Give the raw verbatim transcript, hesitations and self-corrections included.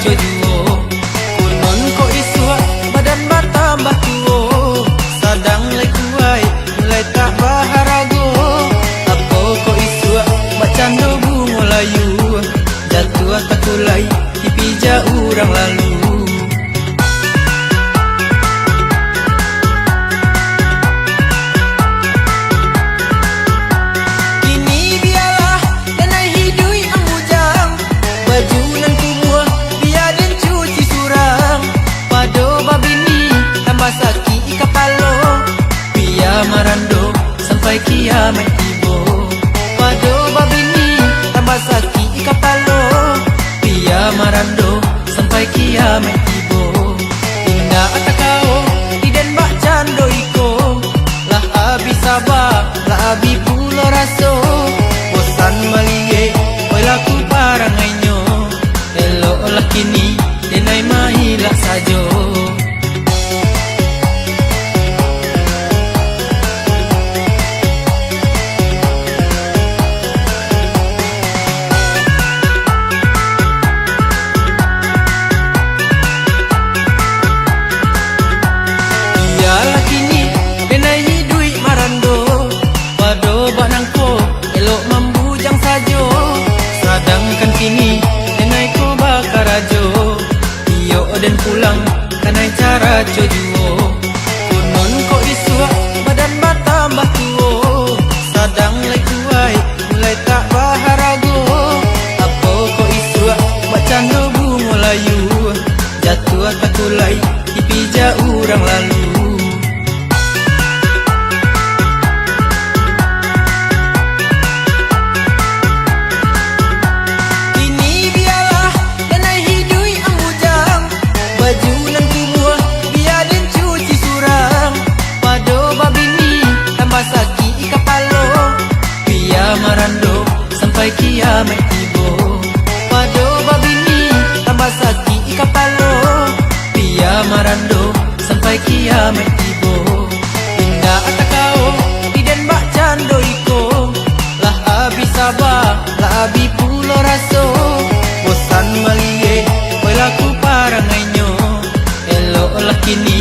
co juo. Konon kok isuak badan batambah tuo, sadang lai kuaik, mulai tak baharago. Apo kok isuak bakcando bungo layua, jatuah takulai dipijak urang lalu. Kini bialah denai hiduik ang bujang, baju nan kumuah bia den cuci surang. Pado babini tambah sakik kapalo, bia marando sampai kiamaik tibo. Pado babini tambah sakik kapalo, bia marando sampai kiamaik tibo. Indak takao di den bakcando iko, lah abih saba, lah abih pulo raso. Bosan maliek, oi laku parangainyo, eloklah kini denai mailak sajo. Bialah kini denai hiduik marando, pado bak nangko elok mambujang sajo. Sadangkan kini denai ko bakarajo, iyo den pulang kanai caraco juo. Konon kok isuak badan batambah tuo, sadang lai kuaik, mulai tak baharago. Apo kok isuak bakcando bungo layua, jatuah takulai dipijak urang lalu. Kini bialah denai hiduik ang bujang, baju nan kumuah bia den cuci surang. Pado babini tambah sakik kapalo, bia marando sampai kiamaik tibo. Pado babini tambah sakik kapalo, bia marando sampai kiamaik tibo. Indak takao di den bakcando iko, lah abih saba, lah abih pulo raso. Bosan maliek, oi laku parangainyo, eloklah kini